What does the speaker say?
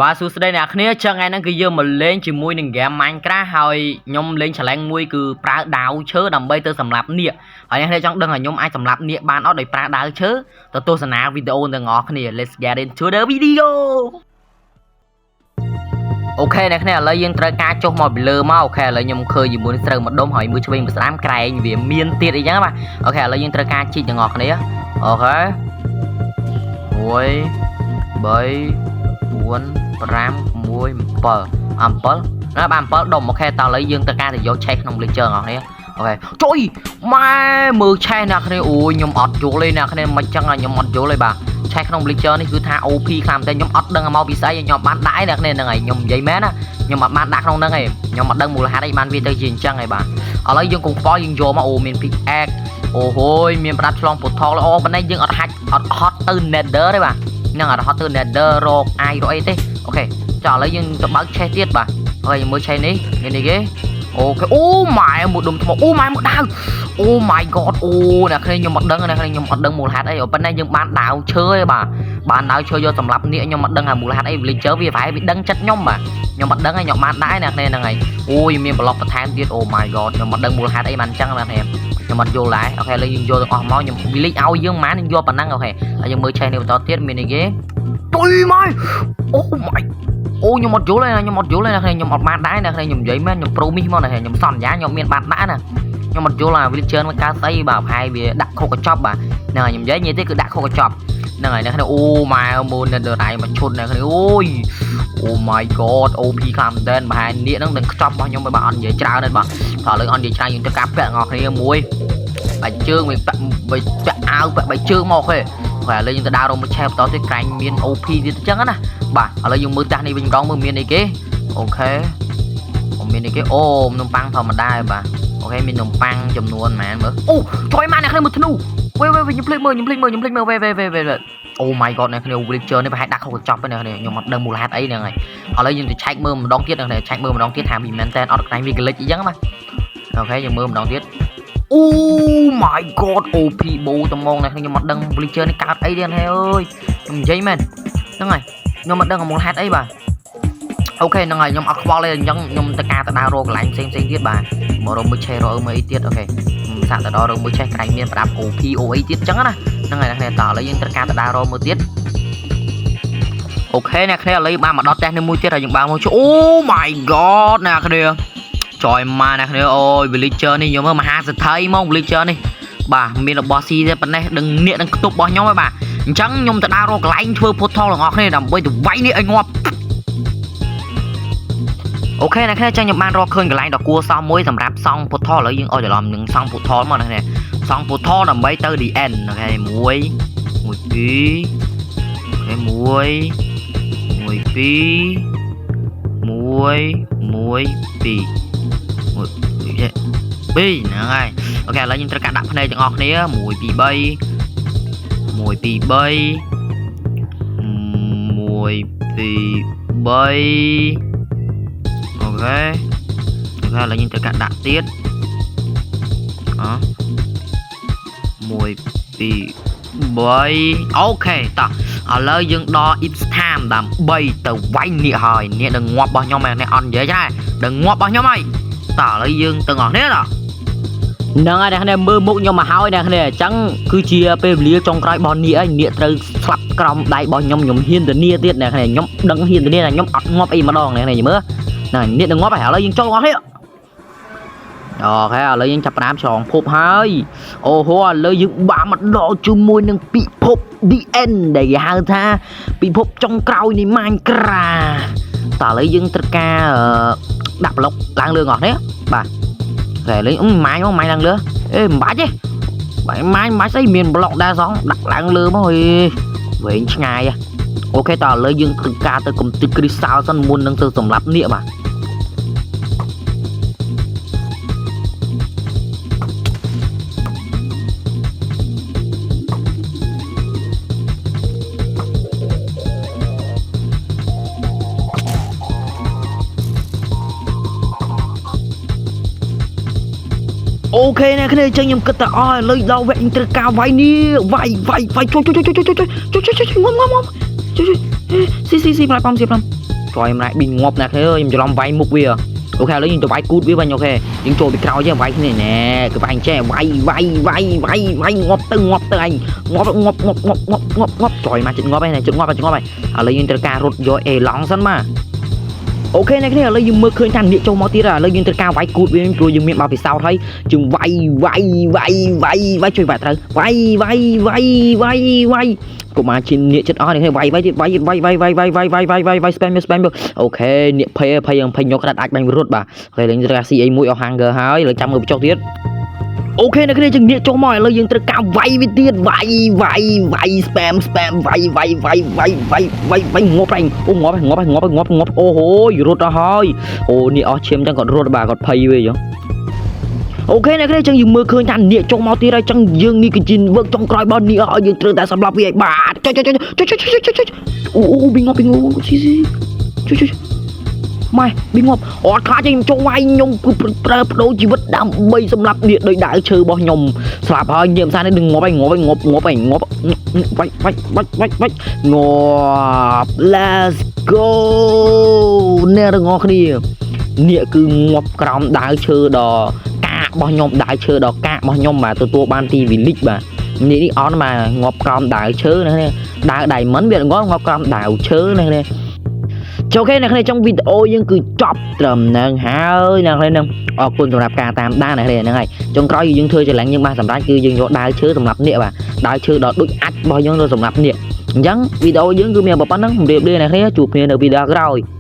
បាទសួស្តីអ្នកគ្នាចឹងថ្ងៃហ្នឹងគឺយើងមកលេងជាមួយនឹង game Minecraft ហើយខ្ញុំលេង challenge មួយគឺប្រើដាវឈើដើម្បីទៅសម្លាប់នាគហើយអ្នកគ្នាចង់ដឹងថាខ្ញុំអាចសម្លាប់នាគបានអត់ដោយប្រើដាវឈើទៅទស្សនាវីដេអូទាំងអស់គ្នា Let's get into the video. OK អ្នកគ្នាឥឡូវយើងត្រូវការចុះមកពីលើមក OK ឥឡូវខ្ញុំឃើញជាមួយនឹងស្រូវមួយដុំហើយមួយឆ្វេងមួយស្ដាំក្រែងវាមានទៀតអីចឹងបាទ OK ឥឡូវយើងត្រូវការជីកទាំងអស់គ្នា OK 1 3 4 5 6 7អា7ណាបាទ7ដុំ OK តោះឥឡូវយើងត្រូវការទៅយកឆេះក្នុង villager ទាំងអស់គ្នា OK ចុយម៉ែមើលឆេះអ្នកគ្នាអូយខ្ញុំអត់យល់ទេអ្នកគ្នាមិនចឹងខ្ញុំអត់យល់ទេបាទឆេះក្នុង villager នេះគឺថា OP ខ្លាំងតែខ្ញុំអត់ដឹងមកពីស្អីខ្ញុំបានដាក់ឯអ្នកគ្នាហ្នឹងហើយខ្ញុំនិយាយមែនណាខ្ញុំអត់បានដាក់ក្នុងហ្នឹងឯងខ្ញុំអត់ដឹងមូលហេតុអីបានវាទៅជាអញ្ចឹងឯងបាទឥឡូវយើងកុំខ្វល់យើងយកមកអូមាន pickaxe អូហូយមានប្រដាប់ឆ្លង portal អូប៉ុន្តែយើងអត់ហាច់អត់ហត់ទៅ Nether ទេបាទហ្នឹងអត់ហត់ទៅ Nether រកអាយរកអីទេ OK ចុះឥឡូវយើងទៅបើកឆេះទៀតបាទហើយមើលឆេះនេះមានអីគេ OK អូម៉ែមួយដុំថ្មអូម៉ែមួយដាវអូ my god អូអ្នកគ្នាខ្ញុំអត់ដឹងអ្នកគ្នាខ្ញុំអត់ដឹងមូលហេតុអីប៉ុន្តែយើងបានដាវឈើឯងបាទបានដាវឈើយកសម្រាប់នាគខ្ញុំអត់ដឹងថាមូលហេតុអី villager វាប្រហែលវាដឹងចិត្តខ្ញុំបាទខ្ញុំអត់ដឹងឯងខ្ញុំបានដែរអ្នកគ្នាហ្នឹងហើយអូយមានប្លុកបន្ថែមទៀតអូ my god ខ្ញុំអត់ដឹងមូលហេតុអីបានអញ្ចឹងអ្នកគ្នាខ្ញុំអត់យល់ដែរ OK ឥឡូវយើងយកទាំងអស់មកខ្ញុំ village ឲ្យយើងប៉ុន្មានយើងយកប៉ុណ្ណឹង OK ហើយយើងមើលឆេះនេះបន្តទៀតមានអីគេទុយម៉ៃអូ my អូខ្ញុំអត់យល់ទេណាខ្ញុំអត់យល់ទេណាខ្ញុំអត់បានដែរណាខ្ញុំនិយាយមែនខ្ញុំ promise មកណាខ្ញុំសន្យាខ្ញុំមានបានដាក់ណាខ្ញុំអត់យល់អា villager មកកើតស្អីបាទប្រហែលវាដាក់ខុសកញ្ចប់បាទហ្នឹងហើយខ្ញុំនិយាយនិយាយទេគឺដាក់ខុសកញ្ចប់ហ្នឹងហើយណាគ្នាអូម៉ែមូន netherite មកឈុតណាគ្នាអូយ Oh my god OP ខ្លាំងមែនតើប្រហែលនាគហ្នឹងនឹងខ្ចប់របស់ខ្ញុំបាទអត់និយាយច្រើនទេបាទតោះលើអត់និយាយច្រើនយើងទៅការពាក់ទាំងអស់គ្នាមួយបាច់ជើងមួយពាក់ពាក់អាវពាក់បែកជើងមក OK ហើយឥឡូវយើងទៅដើររកមួយឆែបន្តទៀតក្រែងមាន OP ទៀតអញ្ចឹងណាបាទឥឡូវយើងមើលតាស់នេះវិញម្ដងមើលមានអីគេ OK អូមានអីគេអូនំប៉័ងធម្មតាឯបាទ OK មាននំប៉័ងចំនួនប៉ុន្មានមើលអូចុយមកអ្នកគ្នាមើលធ្នូវេវេខ្ញុំភ្លេចមើលខ្ញុំភ្លេចមើលខ្ញុំភ្លេចមើលវេវេវេវេអូ my god អ្នកគ្នា villager នេះប្រហែលដាក់ខុសកញ្ចប់ហ្នឹងអ្នកគ្នាខ្ញុំអត់ដឹងមូលហេតុអីហ្នឹងហើយឥឡូវយើងទៅឆែកមើលម្ដងទៀតអ្នកគ្នាឆែកមើលម្ដងទៀតថាវាមែនតើអត់ខ្លាញ់វា glitch អីចឹងបាទ OK យើងមើលម្ដងទៀតអូ my god OP បូត្មងអ្នកខ្ញុំអត់ដឹង villager នេះកើតអីទេអ្នកអើយខ្ញុំនិយាយមែនហ្នឹងហើយខ្ញុំអត់ដឹងមូលហេតុអីបាទ OK ហ្នឹងហើយខ្ញុំអត់ខ្វល់ទេអញ្ចឹងខ្ញុំទៅការទៅដើររកកន្លែងផ្សេងផ្សេងទៀតបាទមករកមួយឆេរកមើលអីទៀត OK សាកទៅដល់រកមួយឆេះក្រែងមានប្រដាប់ OP អូអីទៀតអញ្ចឹងណាហ្នឹងហើយអ្នកគ្នាតោះឥឡូវយើងត្រូវការទៅដើររកមើលទៀត OK អ្នកគ្នាឥឡូវបានមកដល់ផ្ទះនេះមួយទៀតហើយយើងបើកមកអូ my god អ្នកគ្នាចយមកអ្នកគ្នាអូយ villager នេះខ្ញុំមើលមហាសេដ្ឋីមក villager នេះបាទមានរបស់ស៊ីទេប៉ុណ្ណេះដឹងនៀកនឹងខ្ទប់របស់ខ្ញុំហើយបាទអញ្ចឹងខ្ញុំទៅដើររកកន្លែងធ្វើ portal ទាំងអស់គ្នាដើម្បីទៅវាយនេះឲ្យងាប់ OK អ្នកគ្នាចឹងខ្ញុំបានរកឃើញកន្លែងដ៏គួរសមមួយសម្រាប់សង់ portal ឥឡូវយើងអស់ច្រឡំនឹងសង់ portal មកអ្នកគ្នាសង់ portal ដើម្បីទៅ the end OK 1 1 2 OK 1 1 2 1 1 2 1 2ហ្នឹងហើយ OK ឥឡូវខ្ញុំត្រូវការដាក់ភ្នែកទាំងអស់គ្នា1 2 3 1 2 3 1 2 3 OK OK ឥឡូវយើងត្រូវការដាក់ទៀតអ1 2 3 OK តោះឥឡូវយើងដល់ it's time ដើម្បីទៅវាយនាគហើយនាគនឹងងាប់របស់ខ្ញុំឯនេះអត់និយាយដែរនឹងងាប់របស់ខ្ញុំហើយតោះឥឡូវយើងទៅអស់នេះតោះហ្នឹងហើយអ្នកគ្នាមើលមុខខ្ញុំមកហើយអ្នកគ្នាអញ្ចឹងគឺជាពេលវេលាចុងក្រោយរបស់នាគហើយនាគត្រូវស្លាប់ក្រោមដៃរបស់ខ្ញុំខ្ញុំហ៊ានធានាទៀតអ្នកគ្នាខ្ញុំដឹងហ៊ានធានាថាខ្ញុំអត់ងាប់អីម្ដងអ្នកគ្នាមើលហ្នឹងនាគនឹងងាប់ហើយឥឡូវយើងចូលអស់នេះ OK ឥឡូវយើងចាប់ផ្ដើមឆ្លងភពហើយអូហូឥឡូវយើងបានមកដល់ជាមួយនឹងពិភព The End ដែលគេហៅថាពិភពចុងក្រោយនៃ Minecraft តើឥឡូវយើងត្រូវការដាក់ប្លុកឡើងលើអស់នេះបាទតែលេងអឺម៉ាញមកម៉ាញឡើងលើអេមិនបាច់ទេបាទម៉ាញមិនបាច់ស្អីមានប្លុកដែរសងដាក់ឡើងលើមកអេវែងឆ្ងាយ OK តើឥឡូវយើងត្រូវការទៅកំទេចគ្រីស្តាល់សិនមុននឹងទៅសម្លាប់នាគបាទ OK អ្នកគ្នាអញ្ចឹងខ្ញុំគិតថាអស់ឥឡូវដល់វគ្គខ្ញុំត្រូវការវាយនេះវាយវាយវាយជួយជួយជួយជួយជួយជួយជួយជួយងំងំងំជួយជួយស៊ីស៊ីស៊ីផ្លែប៉ំស៊ីផ្លែ ចយម្លាយប៊ីងាប់ណាស់គ្នាខ្ញុំច្រឡំវាយមុខវា OK ឥឡូវយើងទៅវាយគូតវាវិញ OK យើងចូលពីក្រោយចេះវាយគ្នាណែគឺវាយចេះវាយវាយវាយវាយវាយងាប់ទៅងាប់ទៅឯងងាប់ងាប់ងាប់ងាប់ងាប់ងាប់ងាប់ចយមកចិត្តងាប់ឯងចិត្តងាប់ចិត្តងាប់ឯងឥឡូវយើងត្រូវការរត់យកអេឡង់សិនមក OK អ្នកគ្នាឥឡូវយើងមើលឃើញថានាគចូលមកទៀតឥឡូវយើងត្រូវការវាយគូតវាព្រោះយើងមានបទពិសោធន៍ហើយយើងវាយវាយវាយវាយវាយជួយវាយត្រូវវាយវាយវាយវាយវាយកុំមកជានាគចិត្តអស់នេះវាយវាយទៀតវាយវាយវាយវាយវាយវាយវាយវាយវាយវាយ spam spam OK នាគភ័យភ័យភ័យយកក្តាត់អាចបាញ់រត់បាទហើយលេងត្រូវការ CA មួយអស់ hunger ហើយឥឡូវចាំមើលបញ្ចុះទៀត OK អ្នកគ្នាចឹងនាគចុះមកឥឡូវយើងត្រូវការវាយវាទៀតវាយវាយវាយ spam spam វាយវាយវាយវាយវាយវាយវាយងាប់ឯងអូងាប់ងាប់ងាប់ងាប់ងាប់អូហូយរត់ដល់ហើយអូនេះអស់ឈាមចឹងគាត់រត់បាទគាត់ភ័យវាចឹង OK អ្នកគ្នាចឹងយើងមើលឃើញថានាគចុះមកទៀតហើយចឹងយើងនេះគឺជាវើកចុងក្រោយរបស់នាគហើយយើងត្រូវតែសម្លាប់វាឲ្យបាទចុចចុចចុចចុចចុចចុចចុចអូអូប៊ីងាប់ប៊ីងាប់ស៊ីស៊ីចុចចុចម៉ែប៊ីងាប់អត់ខ្លាចទេខ្ញុំចង់វាយខ្ញុំគឺប្រើបដូរជីវិតដើម្បីសម្លាប់នាគដោយដាវឈើរបស់ខ្ញុំស្លាប់ហើយញៀមសានេះនឹងងាប់ហើយងាប់ហើយងាប់ងាប់ហើយងាប់វាយវាយវាយវាយវាយងាប់ Let's go អ្នកទាំងអស់គ្នានាគគឺងាប់ក្រោមដាវឈើដ៏កាករបស់ខ្ញុំដាវឈើដ៏កាករបស់ខ្ញុំបាទទទួលបានទីវិលិចបាទនេះនេះអត់បាទងាប់ក្រោមដាវឈើណាដាវ diamond វាងាប់ងាប់ក្រោមដាវឈើណានេះចូល OK អ្នកគ្នាចង់វីដេអូយើងគឺចប់ត្រឹមហ្នឹងហើយអ្នកគ្នានឹងអរគុណសម្រាប់ការតាមដានអ្នកគ្នាហ្នឹងហើយចុងក្រោយយើងធ្វើ challenge យើងបានសម្រាប់គឺយើងយកដាវឈើសម្រាប់នាគបាទដាវឈើដ៏ដូចអាចរបស់យើងទៅសម្រាប់នាគអញ្ចឹងវីដេអូយើងគឺមានប៉ុណ្្នឹងជម្រាបលាអ្នកគ្នាជួបគ្នានៅវីដេអូក្រោយ។